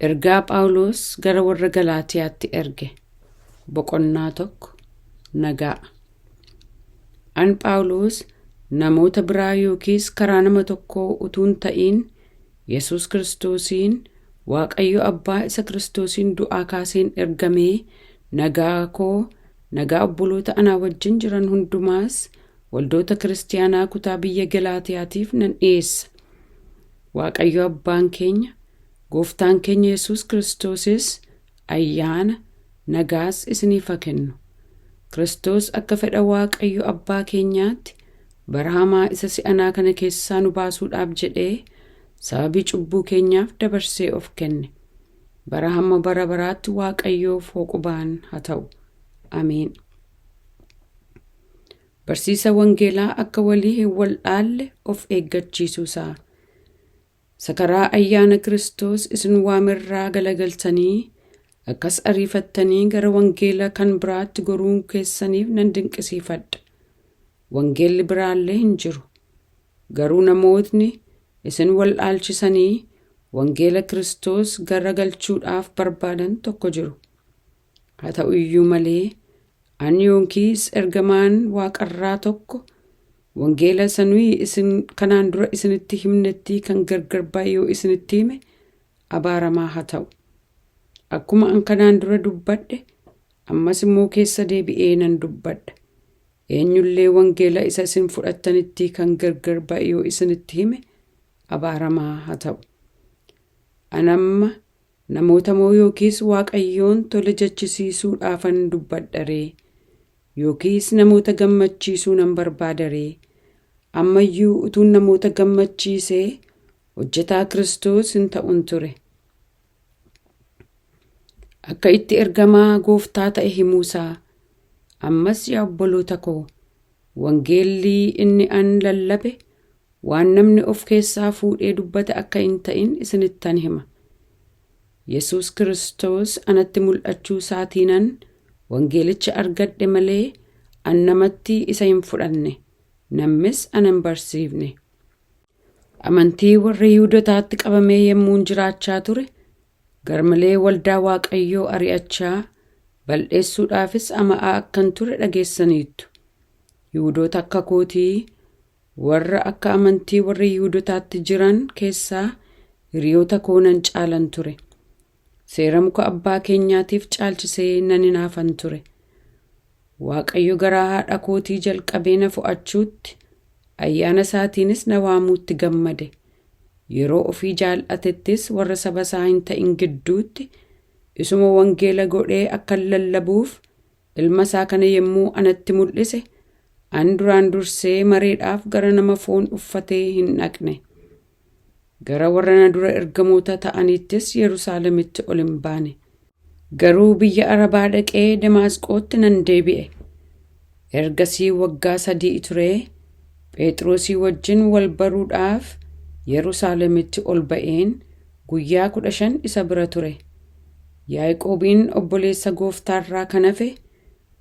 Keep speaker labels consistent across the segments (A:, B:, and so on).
A: Ergaa Phaawulos gara warra Galaatiyaatti erge. Boqonnaa 1. Nagaa. An Phaawulos namoota biraa yookiis karaa nama tokkoo utuu hin ta'in Yesuus Kiristoosiin Waaqayyo Abbaa isa Kiristoosiin du'aa kaaseen ergamee nagaa koo, nagaa obboloota anaa wajjin jiran hundumaas waldoota kiristaanaa kutaa biyya Galaatiyaatiif nan dhiyeessa. Waaqayyo Abbaan keenya, Gooftaan keenya Yesuus Kiristoosis ayyaana, nagaas isiniif haa kennu. Kiristoos akka fedha Waaqayyo Abbaa keenyaatti bara hamaa isa si'anaa kana keessaa nu baasuudhaaf jedhee sababii cubbuu keenyaaf dabarsee of kenne. Bara hamma bara baraatti Waaqayyoof hooqubaan haa ta'u. Ameen. Barsiisa wangeelaa akka walii hin waldhaalle of eeggachiisuusaa. Isa karaa ayyaana Kiristoos isin waamerraa galagaltanii akkas ariifattanii gara wangeela kan biraatti goruu keessaniif nan dinqisiifadha. Wangeelli biraallee hin jiru. Garuu namootni isin waldhaalchisanii wangeela Kiristoos garagalchuudhaaf barbaadan tokko jiru. Haa ta'u iyyuu malee ani yookiis ergamaan waaqarraa tokko wangeela isa nuyi isin kanaan dura isinitti himnettii kan gargar ba'e yoo isinitti hime abaaramaa haa ta'u. Akkuma an kanaan dura dubbadhe ammas immoo keessa deebi'ee nan dubbadha. Eenyullee wangeela isa isin fudhattanittii kan gargar ba'e yoo isinitti hime abaaramaa haa ta'u. An amma namoota moo yookiis Waaqayyoon tole jechisiisuudhaafan dubbadha ree? Yookiis namoota gammachiisuu nan barbaada ree? Amma iyyuu utuun namoota gammachiisee hojjetaa Kiristoos hin ta'un ture. Akka itti ergamaa gooftaa ta'e himuusaa. Ammas yaa obboloota koo, wangeelli inni an lallabe waan namni of keessaa fuudhee dubbate akka hin ta'in isinittan hima. Yesuus Kiristoos anatti mul'achuu isaatiinan wangeelicha argadhe malee an namatti isa hin fudhanne, namnis ana hin barsiifne. Amantii warra Yihuudotaatti qabamee yemmuun jiraachaa ture, garmalee waldaa Waaqayyoo ari'achaa, bal'eessuudhaafis ama'aa akkan ture dhageessaniittu. Yihuudoota akka kootii warra akka amantii warra Yihuudotaatti jiran keessaa hiriyoota koo nan caalan ture. Seera muka abbaa keenyaatiif caalchisee nan hinaafan ture. Waaqayyo garaa haadha kootii jalqabee na fo'achuutti, ayyaana isaatiinis na waamuutti gammade. Yeroo ofii jaal'atettis warra saba isaa hin ta'in gidduutti isuma wangeela godhee akkan lallabuuf ilma isaa kana yommuu anatti mul'ise, an duraan dursee mareedhaaf gara nama foon uffatee hin dhaqne. Gara warra na dura ergamoota ta'aniittis Yerusaalemitti ol hin baane. Garuu biyya Arabaa dhaqee Damaasqootti nan deebi'e. Ergasii waggaa 3 turee Phexrosii wajjin wal baruudhaaf Yerusaalemitti ol ba'een guyyaa 15 isa bira ture. Yaaqoobiin obboleessa gooftaarraa kan hafe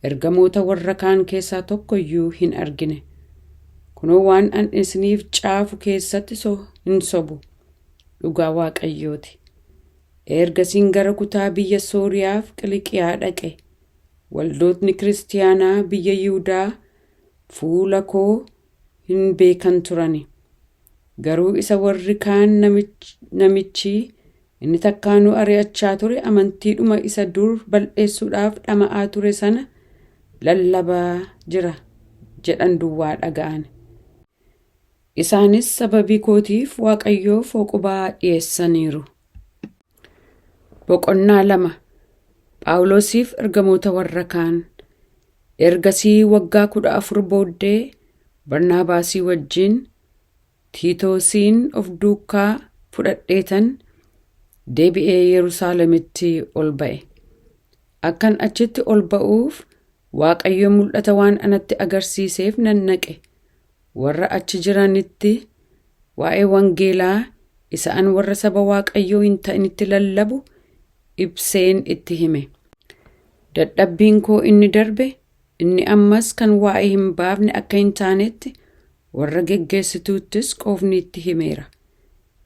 A: ergamoota warra kaan keessaa tokko iyyuu hin argine. Kunoo waan an isiniif caafu keessatti hin sobu. Dhugaa Waaqayyooti. Ergasiin gara kutaa biyya Sooriyaaf Qiliqiyaa dhaqe. Waldootni kiristiyaanaa biyya Yihudaa fuula koo hin beekan turani. Garuu isa warri kaan namichi inni takkaanuu ari'achaa ture amantiidhuma isa dur bal'eessuudhaaf dhama'aa ture sana lallabaa jira jedhan duwwaa dhaga'an. Isaanis sababii kootiif Waaqayyoof hooqubaa dhiyeessaniiru. Boqonnaa 2. Phaawulosiif ergamoota warra kaan. Ergasii waggaa 14 booddee Barnaabaasii wajjin Tiitoosiin of duukaa fudhadheetan deebi'ee Yerusaalemitti ol ba'e. Akkan achitti ol ba'uuf Waaqayyo mul'ata waan anatti agarsiiseef nan naqe. Warra achi jiranitti waa'ee wangeelaa isa an warra saba Waaqayyoo hin ta'initti lallabu ibseen itti hime. Dadhabbiin koo inni darbe inni ammas kan waa'ee hin baafne akka hin taanetti warra geggeessituuttis qoofni itti himeera.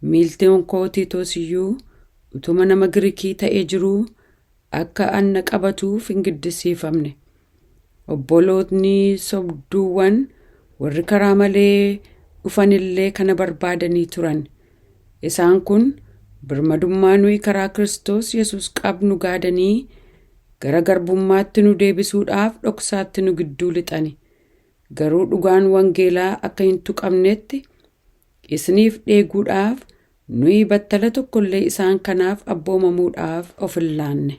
A: Miiltoon koo Tiitoos iyyuu utuma nama Giriikii ta'ee jiruu akka anna qabatuuf hin giddisiifamne. Obbolootni sobduuwwan warri karaa malee dhufanillee kana barbaadanii turan. Isaan kun birmadummaa nuyi karaa Kiristoos Yesuus qabnu gaadanii gara garbummaatti nu deebisuudhaaf dhoksaatti nu gidduu lixani. Garuu dhugaan wangeelaa akka hin tuqamnetti isiniif dheeguudhaaf nuyi battala tokkollee isaan kanaaf abboomamuudhaaf of hin laanne.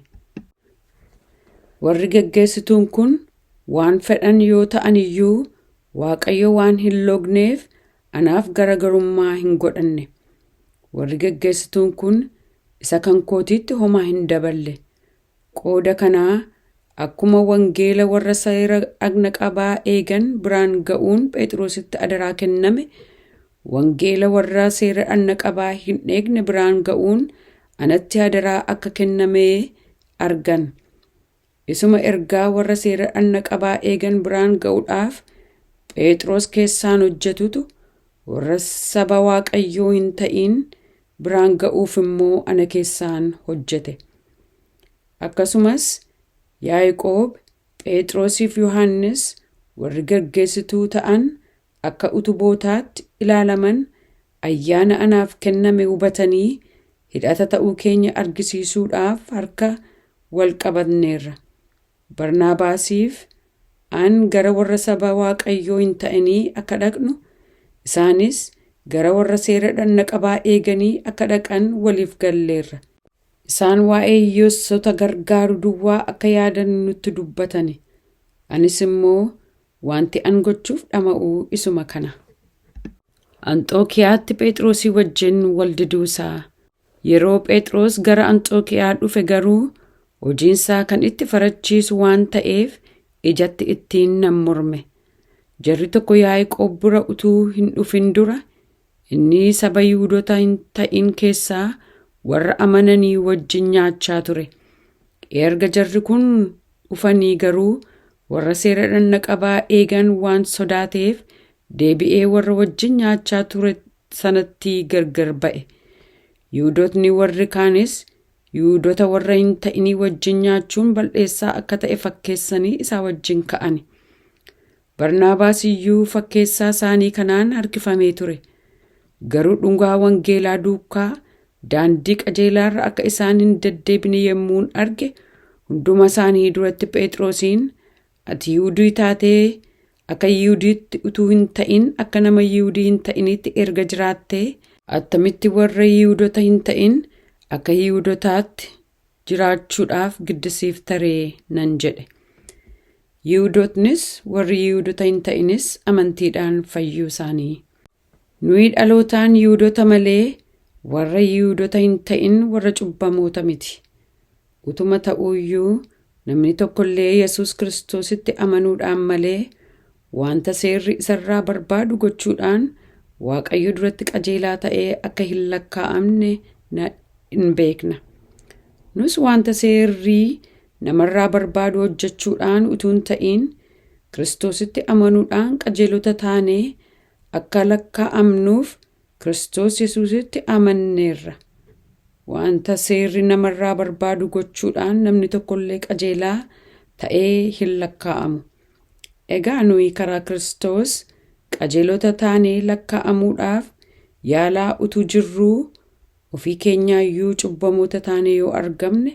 A: Warri geggeessituun kun waan fedhan yoo ta'an iyyuu Waaqayyo waan hin loogneef anaaf garagarummaa hin godhanne. Warri geggeessituun kun isa kan kootiitti homaa hin daballe. Qooda kanaa akkuma wangeela warra seera dhagna qabaa eegan biraan ga'uun Phexrositti adaraa kenname, wangeela warra seera dhagna qabaa hin eegne biraan ga'uun anatti adaraa akka kenname argan. Isuma ergaa warra seera dhagna qabaa eegan biraan ga'uudhaaf Phexros keessaan hojjetutu warra saba Waaqayyoo hin ta'in biraan ga'uuf immoo ana keessaan hojjete. Akkasumas Yaaqoob, Phexrosiif Yohannis warri geggeessituu ta'an akka utubootaatti ilaalaman ayyaana anaaf kenname hubatanii hidhata ta'uu keenya argisiisuudhaaf harka wal qabanneerra. Barnaabaasiif an gara warra saba Waaqayyoo hin ta'inii akka dhaqnu, isaanis gara warra seera dhagna qabaa eeganii akka dhaqan waliif galleerra. Isaan waa'ee hiyyeessota gargaaru duwwaa akka yaadan nutti dubbatani. Anis immoo wanti an gochuuf dhama'u isuma kana. Anxookiyaatti Phexrosii wajjin wal diduusaa. Yeroo Phexros gara Anxookiyaa dhufe garuu hojiinsaa kan itti farachiisu waan ta'eef ijatti ittiin nan morme. Jarri tokko Yaaqoob bira utuu hin dhufin dura inni saba Yihuudoota hin ta'in keessaa warra amananii wajjin nyaachaa ture. Erga jarri kun dhufanii garuu warra seera dhagna qabaa eegan waan sodaateef deebi'ee warra wajjin nyaachaa ture sanatti gargar ba'e. Yihuudootni warri kaanis Yihuudoota warra hin ta'inii wajjin nyaachuun bal'eessaa akka ta'e fakkeessanii isaa wajjin ka'ani. Barnaabaas iyyuu fakkeessaa isaanii kanaan harkifamee ture. Garuu dhugaa wangeelaa duukaa daandii qajeelaarra akka isaan hin deddeebine yommuun arge hunduma isaanii duratti Phexrosiin ati Yihuudii taatee akka Yihuudiitti utuu hin ta'in akka nama Yihuudii hin ta'initti erga jiraattee attamitti warra Yihuudota hin ta'in akka Yihuudotaatti jiraachuudhaaf giddisiifta ree nan jedhe. Yihuudootnis warri Yihuudota hin ta'inis amantiidhaan fayyuu isaanii. Nuyi dhalootaan Yihuudota malee warra Yihuudota hin ta'in warra cubbamoota miti. Utuma ta'uuyyuu namni tokkollee Yesuus Kiristoositti amanuudhaan malee wanta seerri isarraa barbaadu gochuudhaan Waaqayyo duratti qajeelaa ta'ee akka hin lakkaa'amne hin beekna. Nus wanta seerri namarraa barbaadu hojjechuudhaan utuu hin ta'in Kiristoositti amanuudhaan qajeelota taanee akka lakkaa'amnuuf Kiristoos Yesuusitti amanneerra. Wanta seerri namarraa barbaadu gochuudhaan namni tokkollee qajeelaa ta'ee hin lakkaa'amu. Egaa nuyi karaa Kiristoos qajeelota taanee lakkaa'amuudhaaf yaalaa utuu jirruu ofii keenyaayyuu cubbamoota taanee yoo argamne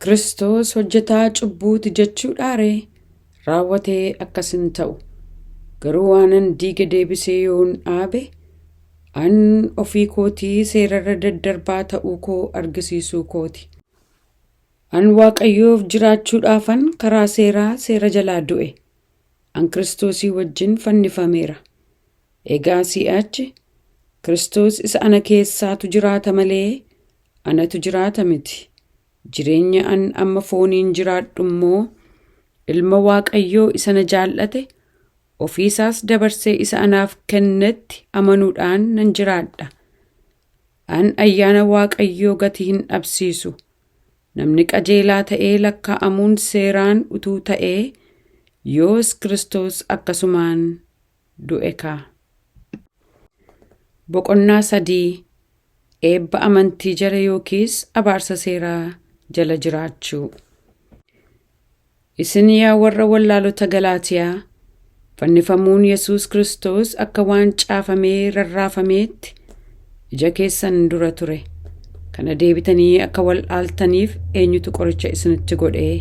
A: Kiristoos hojjetaa cubbuuti jechuudhaa ree? Raawwatee akkas hin ta'u. Garuu waanan diige deebisee yoon dhaabe an ofii kootii seerarra daddarbaa ta'uu koo argisiisuu kooti. An Waaqayyoof jiraachuudhaafan karaa seeraa seera jalaa du'e. An Kiristoosii wajjin fannifameera. Egaa si'achi Kiristoos isa ana keessaatu jiraata malee anatu jiraata miti. Jireenya an amma fooniin jiraadhu immoo ilma Waaqayyoo isa na jaallate ofiisaas dabarsee isa anaaf kennetti amanuudhaan nan jiraadha. An ayyaana Waaqayyoo gatii hin dhabsiisu. Namni qajeelaa ta'ee lakkaa'amuun seeraan utuu ta'ee yoos Kiristoos akkasumaan du'e kaa. Boqonnaa 3. Eebba amantii jala yookiis abaarsa seeraa jala jiraachuu. Isin yaa warra wallaalota Galaatiyaa, fannifamuun Yesuus Kiristoos akka waan caafamee rarraafameetti ija keessan dura ture. Kana deebitanii akka wal'aaltaniif eenyutu qoricha isinitti godhee?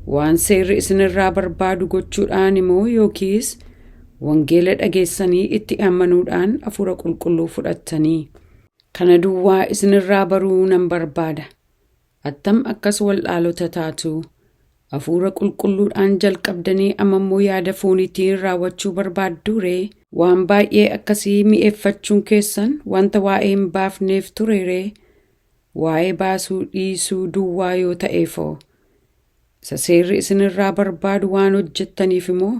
A: Waan seerri isinirraa barbaadu gochuudhaan immoo yookiis wangeela dhageessanii itti amanuudhaan hafuura qulqulluu fudhattanii? Kana duwwaa isinirraa baruu nan barbaada. Attam akkas wal'aalota taatu? Hafuura qulqulluudhaan jalqabdanii amma immoo yaada fooniitiin raawwachuu barbaadduu ree? Waan baay'ee akkasii mi'eeffachuun keessan wanta waa'ee hin baafneef ture ree? Waa'ee baasuu dhiisuu duwwaa yoo ta'eefoo? Isa seerri isinirraa barbaadu waan hojjettaniif immoo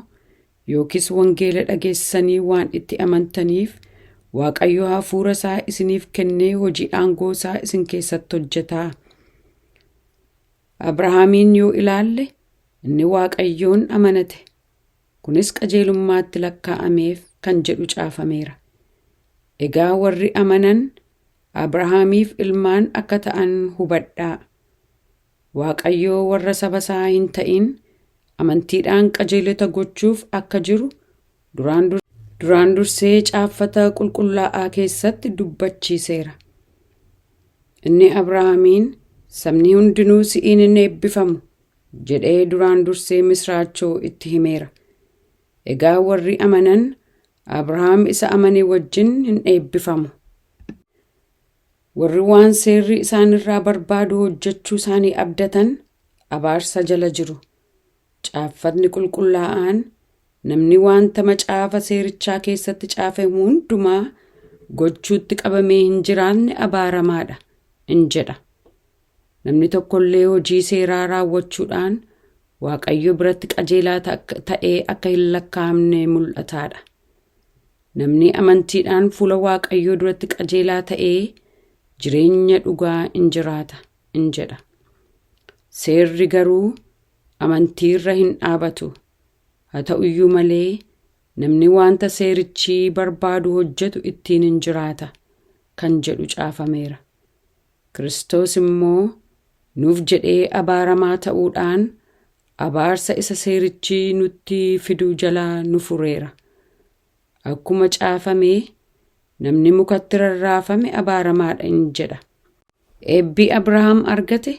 A: yookiis wangeela dhageessanii waan itti amantaniif Waaqayyo hafuura isaa isiniif kennee hojii aangoo isaa isin keessatti hojjetaa. Abrahaamiin yoo ilaalle inni Waaqayyoon amanate, kunis qajeelummaatti lakkaa'ameef kan jedhu caafameera. Egaa warri amanan Abrahaamiif ilmaan akka ta'an hubadhaa. Waaqayyo warra saba isaa hin ta'in amantiidhaan qajeelota gochuuf akka jiru duraan dursee caaffata qulqullaa'aa keessatti dubbachiiseera. Inni Abrahaamiin sabni hundinuu si'iin hin eebbifamu jedhee duraan dursee misraachoo itti himeera. Egaa warri amanan Abrahaam isa amane wajjin hin eebbifamu. Warri waan seerri isaanirraa barbaadu hojjechuu isaanii abdatan abaarsa jala jiru. Caaffatni qulqullaa'aan namni wanta macaafa seerichaa keessatti caafamu hundumaa gochuutti qabamee hin jiraanne abaaramaadha in jedha. Namni tokkollee hojii seeraa raawwachuudhaan Waaqayyo biratti qajeelaa ta'ee akka hin lakkaa'amne mul'ataadha. Namni amantiidhaan fuula Waaqayyoo duratti qajeelaa ta'ee jireenya dhugaa in jiraata in jedha. Seerri garuu amantiirra hin dhaabatu. Haa ta'uyyuu malee namni wanta seerichi barbaadu hojjetu ittiin in jiraata kan jedhu caafameera. Kiristoos immoo nuuf jedhee abaaramaa ta'uudhaan abaarsa isa seerichi nutti fidu jalaa nu fureera. Akkuma caafame namni mukatti rarraafame abaaramaadha in jedha. Eebbi Abrahaam argate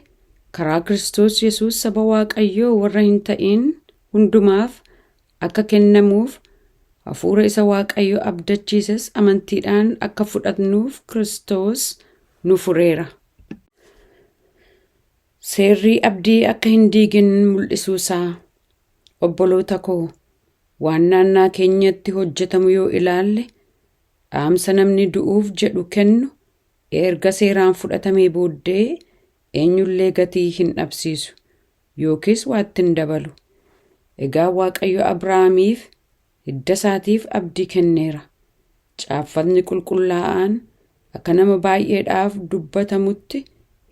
A: karaa Kiristoos Yesuus saba Waaqayyoo warra hin ta'in hundumaaf akka kennamuuf hafuura isa Waaqayyo abdachiises amantiidhaan akka fudhatnuuf Kiristoos nu fureera. Seerri abdii akka hin diigin mul'isuu isaa. Obboloota koo, waan naannaa keenyatti hojjetamu yoo ilaalle, dhaamsa namni du'uuf jedhu kennu erga seeraan fudhatamee booddee eenyullee gatii hin dhabsiisu yookiis waa itti hin dabalu. Egaa Waaqayyo Abrahaamiif hidda isaatiif abdii kenneera. Caaffatni qulqullaa'aan akka nama baay'eedhaaf dubbatamutti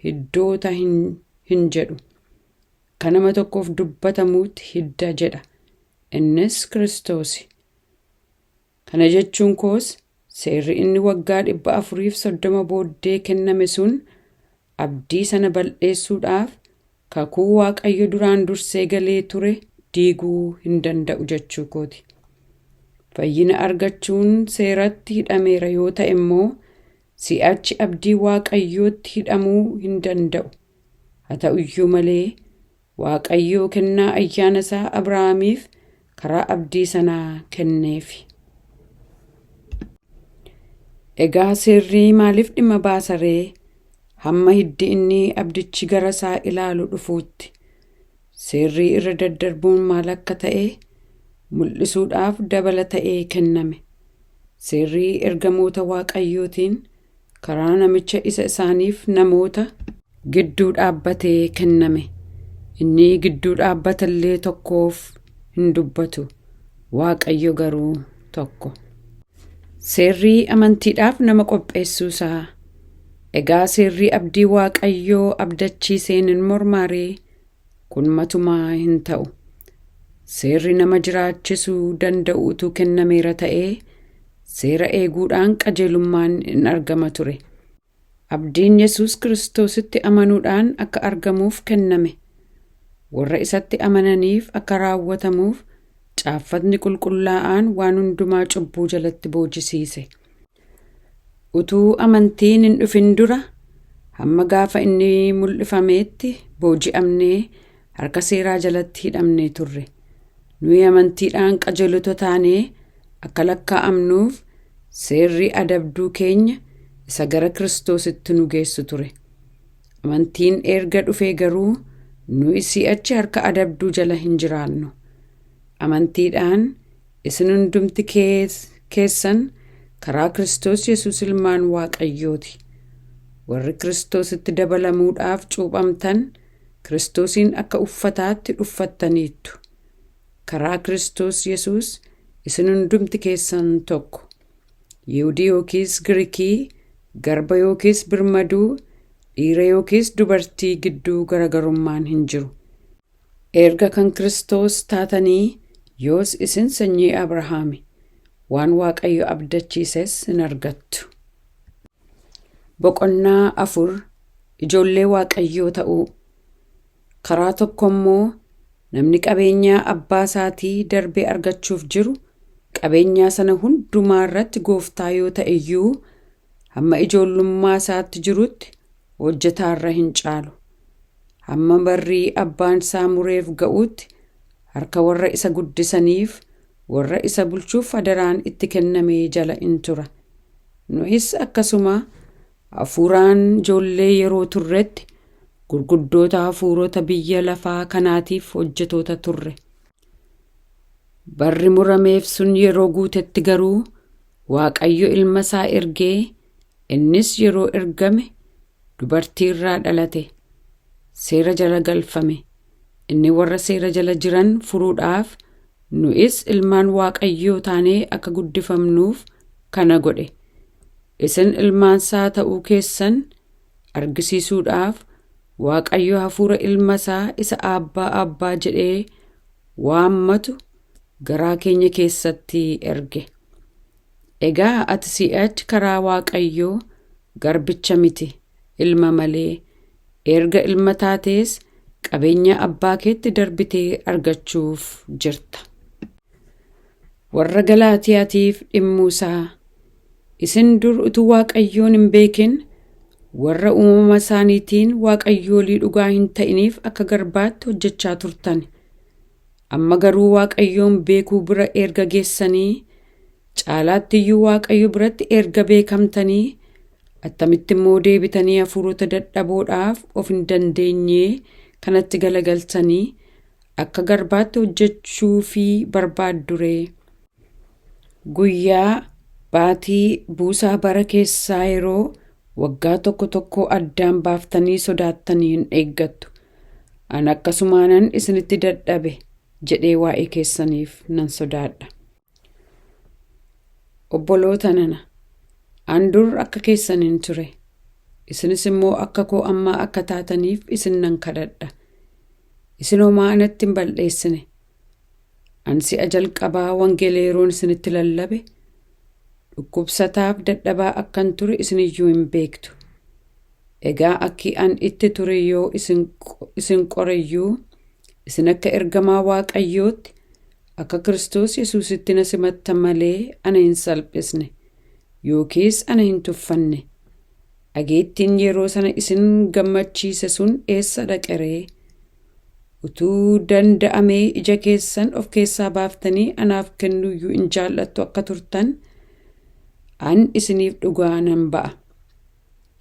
A: hiddoota hin jedhu. Akka nama tokkoof dubbatamuutti hidda jedha. Innis Kiristoosi. Kana jechuun koos seerri inni waggaa 430 booddee kenname sun abdii sana bal'eessuudhaaf kakuu Waaqayyo duraan dursee galee ture diiguu hin danda'u jechuu kooti. Fayyina argachuun seeratti hidhameera yoo ta'e immoo si'achi abdii Waaqayyootti hidhamuu hin danda'u. Haa ta'uyyuu malee Waaqayyo kennaa ayyaana isaa Abrahaamiif karaa abdii sanaa kenneefi. Egaa seerri maaliif dhimma baasa ree? Hamma hiddi inni abdichi gara isaa ilaalu dhufuutti. Seerri irra daddarbuun maal akka ta'e mul'isuudhaaf dabala ta'ee kenname. Seerri ergamoota Waaqayyootiin karaa namicha isa isaaniif namoota gidduu dhaabbatee kenname. Inni gidduu dhaabbatallee tokkoof hin dubbatu. Waaqayyo garuu tokko. Seerri amantiidhaaf nama qopheessuu isaa. Egaa seerri abdii Waaqayyoo abdachiiseen hin mormaa ree? Kun matumaa hin ta'u. Seerri nama jiraachisuu danda'u utuu kennameera ta'ee seera eeguudhaan qajeelummaan in argama ture. Abdiin Yesuus Kiristoositti amanuudhaan akka argamuuf kenname. Warra isatti amananiif akka raawwatamuuf caaffatni qulqullaa'aan waan hundumaa cubbuu jalatti boojisiise. Utuu amantiin hin dhufin dura hamma gaafa inni mul'ifameetti booji'amnee harka seeraa jalatti hidhamnee turre. Nuyi amantiidhaan qajeelota taanee akka lakkaa'amnuuf seerri adabduu keenya isa gara Kiristoositti nu geessu ture. Amantiin erga dhufee garuu nuyi si'achi harka adabduu jala hin jiraannu. Amantiidhaan isin hundumti keessan karaa Kiristoos Yesuus ilmaan Waaqayyooti. Warri Kiristoositti dabalamuudhaaf cuuphamtan Kiristoosiin akka uffataatti uffattaniittu. Karaa Kiristoos Yesuus isin hundumti keessan tokko. Yihuudii yookiis Giriikii, garba yookiis birmaduu, dhiira yookiis dubartii gidduu garaagarummaan hin jiru. Erga kan Kiristoos taatanii yoos isin sanyii Abrahaami. Waan Waaqayyo abdachiises hin argattu. Boqonnaa 4. Ijoollee Waaqayyoo ta'uu. Karaa tokko immoo namni qabeenyaa abbaa isaatii darbee argachuuf jiru qabeenyaa sana hundumaa irratti gooftaa yoo ta'e iyyuu hamma ijoollummaa isaatti jirutti hojjetaarra hin caalu. Hamma barrii abbaan isaa mureef ga'utti harka warra isa guddisaniif warra isa bulchuuf adaraan itti kenname jala in tura. Nuyis akkasuma hafuuraan ijoollee yeroo turretti gurguddoota hafuurota biyya lafaa kanaatiif hojjetoota turre. Barri murameef sun yeroo guutetti garuu Waaqayyo ilma isaa ergee innis yeroo ergame dubartii irraa dhalate, seera jala galfame. Inni warra seera jala jiran furuudhaaf nu'is ilmaan Waaqayyoo taanee akka guddifamnuuf kana godhe. Isin ilmaansaa ta'uu keessan argisiisuudhaaf Waaqayyo hafuura ilma isaa isa Aabbaa Aabbaa jedhee waammatu garaa keenya keessatti erge. Egaa ati si'achi karaa Waaqayyoo garbicha miti, ilma malee. Erga ilma taatees qabeenya abbaa keetti darbitee argachuuf jirta. Warra Galaatiyaatiif dhimmuusaa. Isin dur utuu Waaqayyoon hin beekin warra uumama isaaniitiin waaqayyoolii dhugaa hin ta'iniif akka garbaatti hojjechaa turtan. Amma garuu Waaqayyoon beekuu bira erga geessanii, caalaatti iyyuu Waaqayyo biratti erga beekamtanii, attamitti immoo deebitanii hafuurota dadhaboodhaaf of hin dandeenyee kanatti galagaltanii akka garbaatti hojjechuufii barbaadduree? Guyyaa, baatii, buusaa bara keessaa yeroo waggaa tokko tokko addaan baaftanii sodaattanii hin eeggattu. An akkasumaanan isinitti dadhabe jedhee waa'ee keessaniif nan sodaadha. Obboloota nana, an dur akka keessan hin ture. Isinis immoo akka koo ammaa akka taataniif isin nan kadhadha. Isin homaa anatti hin bal'eessine. An si'a jalqabaa wangeela yeroon isinitti lallabe dhukkubsataaf dadhabaa akkan ture isiniyyuu hin beektu. Egaa akki an itti ture yoo isin qoreyyuu isin akka ergamaa Waaqayyootti akka Kiristoos Yesuusitti na simattan malee ana hin salphisne yookiis ana hin tuffanne. Dhageettiin yeroo sana isin gammachiise sun eessa dhaqeree? Utuu danda'amee ija keessan of keessaa baaftanii anaaf kennuuyyuu in jaallattu akka turtan an isiniif dhugaa nan ba'a.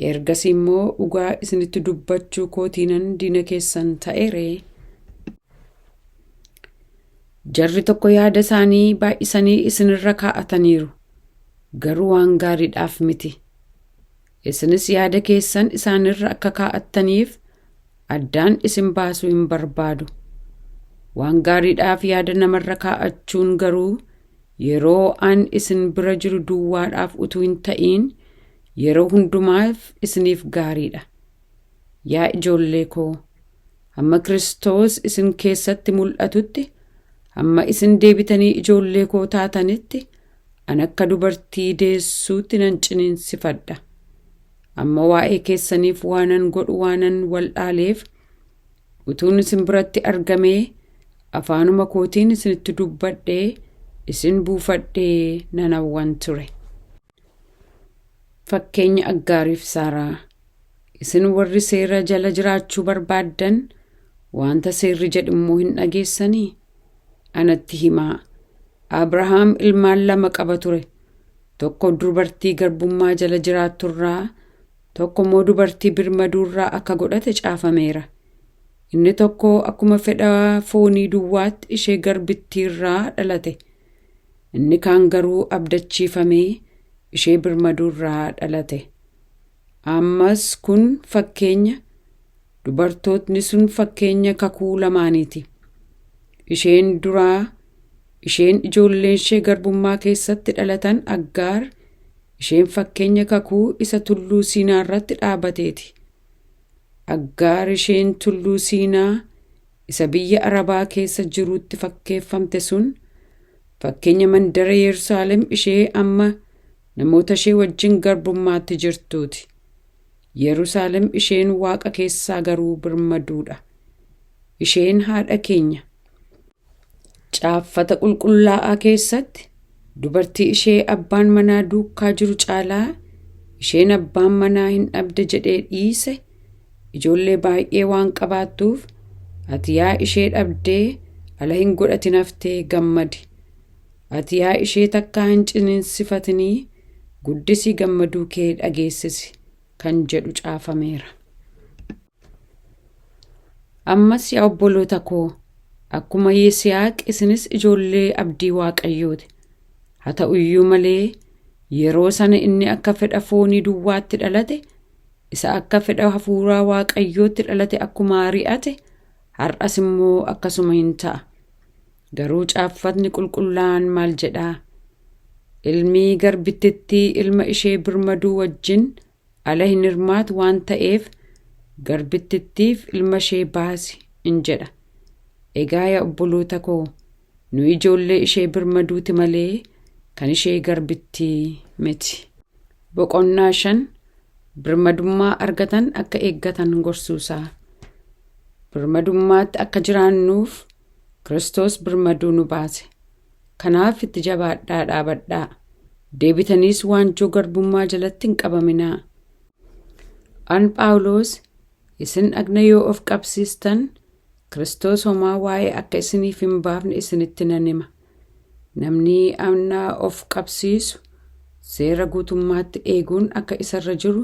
A: Ergasii immoo dhugaa isinitti dubbachuu kootiinan diina keessan ta'eree? Jarri tokko yaada isaanii baay'isanii isinirra kaa'ataniiru, garuu waan gaariidhaaf miti. Isinis yaada keessan isaanirra akka kaa'attaniif addaan isin baasuu hin barbaadu. Waan gaariidhaaf yaada namarra kaa'achuun garuu yeroo an isin bira jiru duwwaadhaaf utuu hin ta'iin yeroo hundumaaf isiniif gaariidha. Yaa ijoollee koo, hamma Kiristoos isin keessatti mul'atutti, hamma isin deebitanii ijoollee koo taatanitti, an akka dubartii deessuutti nan ciniinsifadha. Amma waa'ee keessaniif waanan godhu waanan wal'aaleef utuun isin biratti argamee afaanuma kootiin isinitti dubbadhee isin buufadhee nan hawwan ture. Fakkeenya Aggaariif Saaraa. Isin warri seera jala jiraachuu barbaaddan wanta seerri jedhu immoo hin dhageessanii? Anatti himaa. Abrahaam ilmaan lama qaba ture. Tokko dubartii garbummaa jala jiraatturraa, tokko immoo dubartii birmaduurraa akka godhate caafameera. Inni tokko akkuma fedha foonii duwwaatti ishee garbittiirraa dhalate. Inni kaan garuu abdachiifamee ishee birmaduurraa dhalate. Ammas kun fakkeenya dubartootni sun fakkeenya kakuu lamaaniiti. Isheen duraa isheen ijoolleen ishee garbummaa keessatti dhalatan Aggaar isheen fakkeenya kakuu isa tulluu Siinaa irratti dhaabateeti. Aggaar isheen tulluu Siinaa isa biyya Arabaa keessa jirutti fakkeeffamte sun fakkeenya mandara Yerusaalem ishee amma namoota ishee wajjin garbummaatti jirtuuti. Yerusaalem isheen Waaqa keessaa garuu birmaduudha. Isheen haadha keenya. Caaffata qulqullaa'aa keessatti dubartii ishee abbaan manaa duukaa jiru caalaa isheen abbaan manaa hin dhabde jedhee dhiise ijoollee baay'ee waan qabaattuuf ati yaa ishee dhabdee ala hin godhatin haftee gammadi. Ati yaa ishee takkaa hin ciniinsifatinii guddisii gammaduu kee dhageessisi kan jedhu caafameera. Ammas yaa obboloota koo akkuma Yisihaaq isinis ijoollee abdii Waaqayyooti. Haa ta'u iyyuu malee yeroo sana inni akka fedha foonii duwwaatti dhalate isa akka fedha hafuuraa Waaqayyootti dhalate akkuma ari'ate har'as immoo akkasuma hin ta'a. Garuu caaffatni qulqullaa'aan maal jedhaa? Ilmi garbittittii ilma ishee birmaduu wajjin ala hin hirmaatu waan ta'eef garbittittiif ilma ishee baasi in jedha. Egaa yaa obboloota koo nu ijoollee ishee birmaduuti malee kan ishee garbittii miti. Boqonnaa 5 birmadummaa argatan akka eeggatan gorsuusaa. Birmadummaatti akka jiraannuuf Kiristoos birmaduu nu baase. Kanaaf itti jabaadhaa dhaabadhaa. Deebitaniis waanjoo garbummaa jalatti hin qabaminaa. An Phaawulos isin dhagna yoo of qabsiistan Kiristoos homaa waa'ee akka isiniif hin baafne isinitti nan hima. Namni dhagna of qabsiisu seera guutummaatti eeguun akka isarra jiru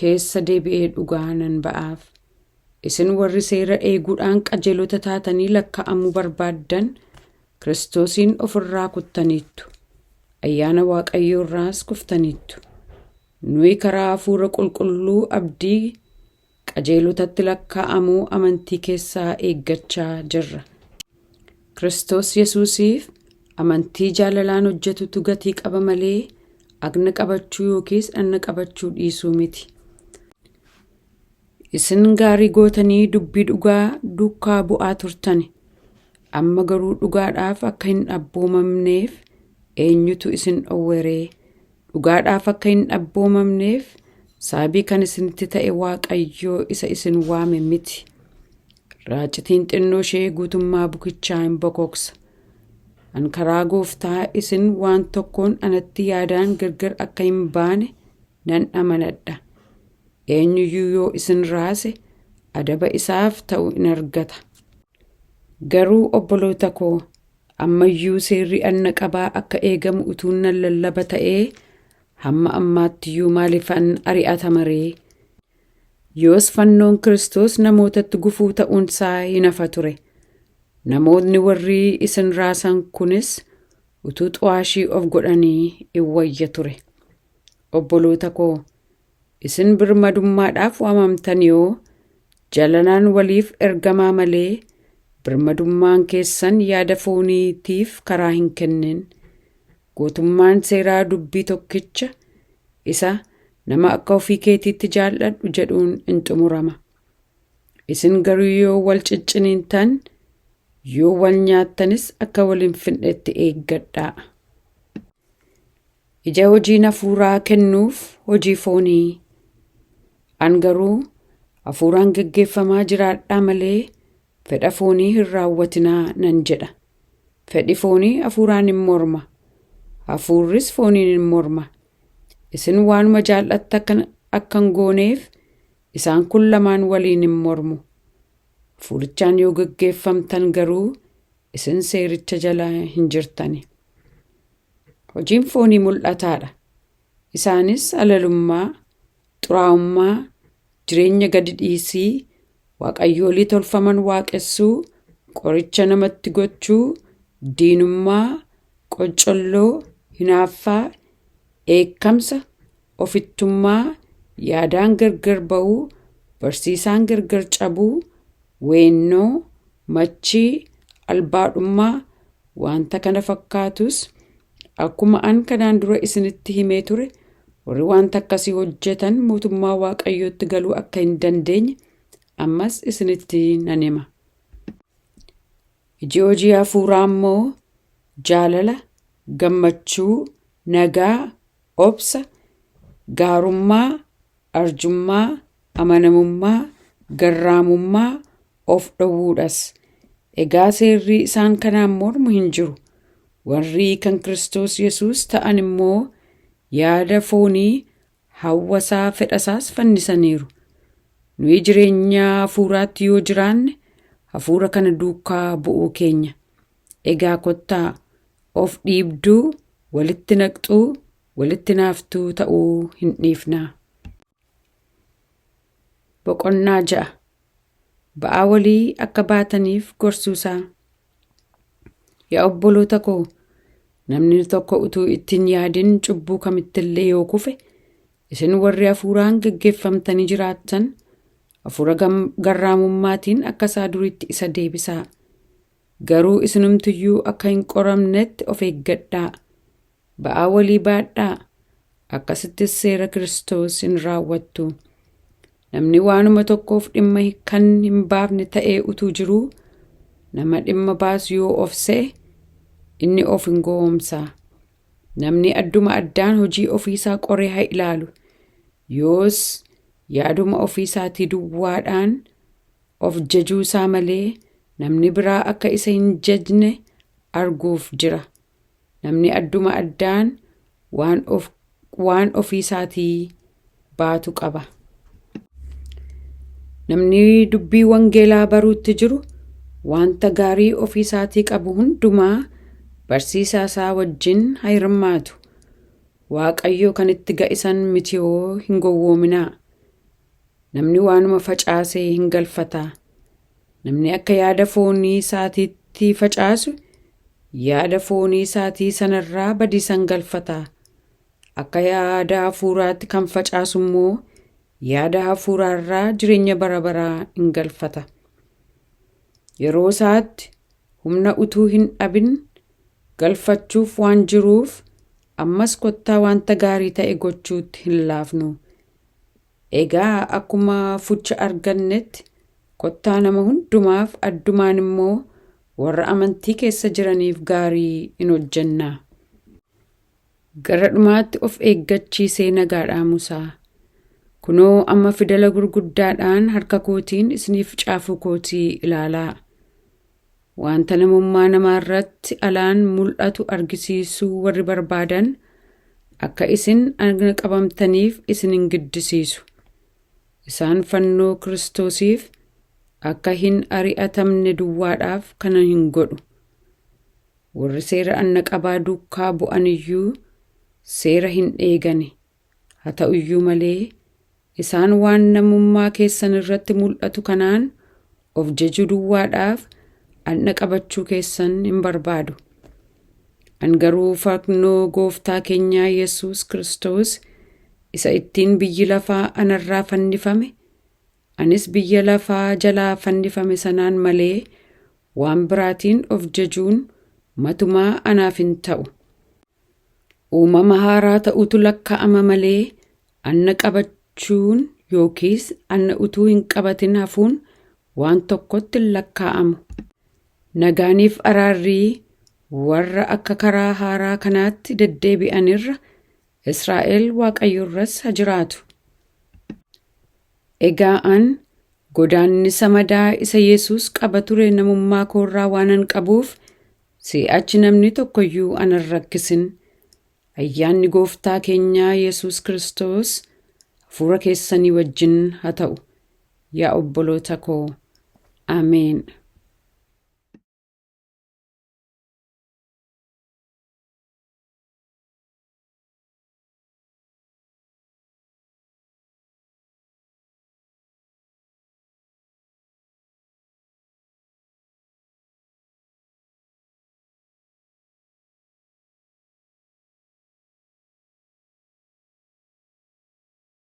A: keessa deebi'ee dhugaa nan ba'aaf. Isin warri seera eeguudhaan qajeelota taatanii lakkaa'amuu barbaaddan Kiristoosiin ofirraa kuttaniittu. Ayyaana Waaqayyoo irraas kuftaniittu. Nuyi karaa hafuura qulqulluu abdii qajeelotatti lakkaa'amuu amantii keessaa eeggachaa jirra. Kiristoos Yesuusiif amantii jaalalaan hojjetutu gatii qaba malee agna qabachuu yookiis dhagna qabachuu dhiisuu miti. Isin gaarii gootanii dubbii dhugaa duukaa bu'aa turtani. Amma garuu dhugaadhaaf akka hin abboomamneef eenyutu isin dhowweree? Dhugaadhaaf akka hin abboomamneef sababii kan isinitti ta'e Waaqayyoo isa isin waame miti. Raacitiin xinnoo ishee guutummaa bukichaa hin bokoksa. An karaa gooftaa isin waan tokkoon anatti yaadaan gargar akka hin baane nan amanadha. Eenyuyyuu yoo isin raase adaba isaaf ta'u in argata. Garuu obboloota koo ammayyuu seerri dhagna qabaa akka eegamu utuun nan lallaba ta'ee hamma ammaattiyyuu maaliifan ari'atama ree? Yoos fannoon Kiristoos namootatti gufuu ta'uunsaa hin hafa ture. Namootni warri isin raasan kunis utuu xu'aashii of godhanii in wayya ture. Obboloota koo, isin birmadummaadhaaf waamamtan yoo jaalalaan waliif ergamaa malee birmadummaan keessan yaada fooniitiif karaa hin kennin. Guutummaan seeraa dubbii tokkicha isa nama akka ofii keetiitti jaalladhu jedhuun in xumurama. Isin garuu yoo wal cicciniintan yoo wal nyaattanis akka wal hin fixnetti eeggadhaa. Ija hojiin hafuuraa kennuuf hojii foonii. An garuu hafuuraan geggeeffamaa jiraadhaa malee fedha foonii hin raawwatinaa nan jedha. Fedhi foonii hafuuraan hin morma. Hafuurris fooniin hin morma. Isin waanuma jaallattan akka hin gooneef isaan kun lamaan waliin hin mormu. Hafuurichaan yoo geggeeffamtan garuu isin seericha jala hin jirtani. Hojiin foonii mul'ataadha. Isaanis halalummaa, xuraa'ummaa, jireenya gadi dhiisii, waaqayyoolii tolfaman waaqessuu, qoricha namatti gochuu, diinummaa, qoccolloo, hinaaffaa, dheekkamsa, ofittummaa, yaadaan gargar ba'uu, barsiisaan gargar cabuu, weennoo, machii, albaadhummaa, wanta kana fakkaatus akkuma an kanaan dura isinitti himee ture warri wanta akkasii hojjetan mootummaa Waaqayyootti galuu akka hin dandeenye ammas isinitti nan hima. Iji hojii hafuuraa immoo jaalala, gammachuu, nagaa, obsa, gaarummaa, arjummaa, amanamummaa, garraamummaa, of dhowwuudhas. Egaa seerri isaan kanaan mormu hin jiru. Warri kan Kiristoos Yesuus ta'an immoo yaada foonii hawwasaa fedhasaas fannisaniiru. Nuyi jireenya hafuuraatti yoo jiraanne hafuura kana duukaa bu'uu keenya. Egaa kottaa of dhiibduu, walitti naqxuu, walitti naaftuu ta'uu hin dhiifnaa. Boqonnaa 6. Ba'aa walii akka baataniif gorsuusaa. Yaa obboloota koo, namni tokko utuu itti hin yaadin cubbuu kamittillee yoo kufe, isin warri hafuuraan geggeeffamtanii jiraattan hafuura garraamummaatiin akka isaa duriitti isa deebisaa. Garuu isinumtiyyuu akka hin qoramnetti of eeggadhaa. Ba'aa walii baadhaa, akkasittis seera Kiristoos hin raawwattu. Namni waanuma tokkoof dhimma kan hin baafne ta'ee utuu jiruu nama dhimma baasu yoo of se'e inni of hin gowwoomsa. Namni adduma addaan hojii ofiisaa qoree haa ilaalu. Yoos yaaduma ofiisaatii duwwaadhaan of jajuusaa malee namni biraa akka isa hin jajne arguuf jira. Namni adduma addaan waan of waan ofiisaatii baatu qaba. Namni dubbii wangeelaa baruutti jiru wanta gaarii ofiisaatii qabu hundumaa barsiisaa isaa wajjin haa hirmaatu. Waaqayyo kan itti ga'isan mitiyoo hin gowwoominaa. Namni waanuma facaase hin galfata. Namni akka yaada foonii isaatiitti facaasu yaada foonii isaatii sanarraa badiisa hin galfata. Akka yaada hafuuraatti kan facaasu immoo yaada hafuuraarraa jireenya bara baraa hin galfata. Yeroo isaatti humna utuu hin dhabin galfachuuf waan jiruuf ammas kottaa wanta gaarii ta'e gochuutti hin laafnu. Egaa akkuma fucha argannetti kottaa nama hundumaaf addumaan immoo warra amantii keessa jiraniif gaarii in hojjenna. Gara dhumaatti of eeggachiisee nagaa dhaamusaa. Kunoo amma fidala gurguddaadhaan harka kootiin isiniif caafuu kootii ilaalaa. Wanta namummaa namaa irratti alaan mul'atu argisiisuu warri barbaadan akka isin dhagna qabamtaniif isin hin giddisiisu. Isaan fannoo Kiristoosiif akka hin ari'atamne duwwaadhaaf kana hin godhu. Warri seera dhagna qabaa duukaa bu'an iyyuu seera hin eegani. Haa ta'u iyyuu malee isaan waan namummaa keessan irratti mul'atu kanaan of jajuu duwwaadhaaf dhagna qabachuu keessan hin barbaadu. An garuu fannoo gooftaa keenyaa Yesuus Kiristoos isa ittiin biyyi lafaa anarraa fannifame, anis biyya lafaa jalaa fannifame sanaan malee waan biraatiin of jajuun matumaa anaaf hin ta'u. Uumama haaraa ta'utu lakkaa'ama malee anna qabachuun yookiis anna utuu hin qabatin hafuun waan tokkotti hin lakkaa'amu. Nagaaniif araarrii warra akka karaa haaraa kanaatti deddeebi'anirra Israa'el Waaqayyorras ha jiraatu. Egaa an godaannisa madaa isa Yesuus qaba ture namummaa koorraa waanan qabuuf si'achi namni tokkoyyuu ana hin rakkisin. Ayyaanni Gooftaa keenyaa Yesuus Kiristoos hafuura keessanii wajjin haa ta'u. Yaa obboloota koo. Ameen.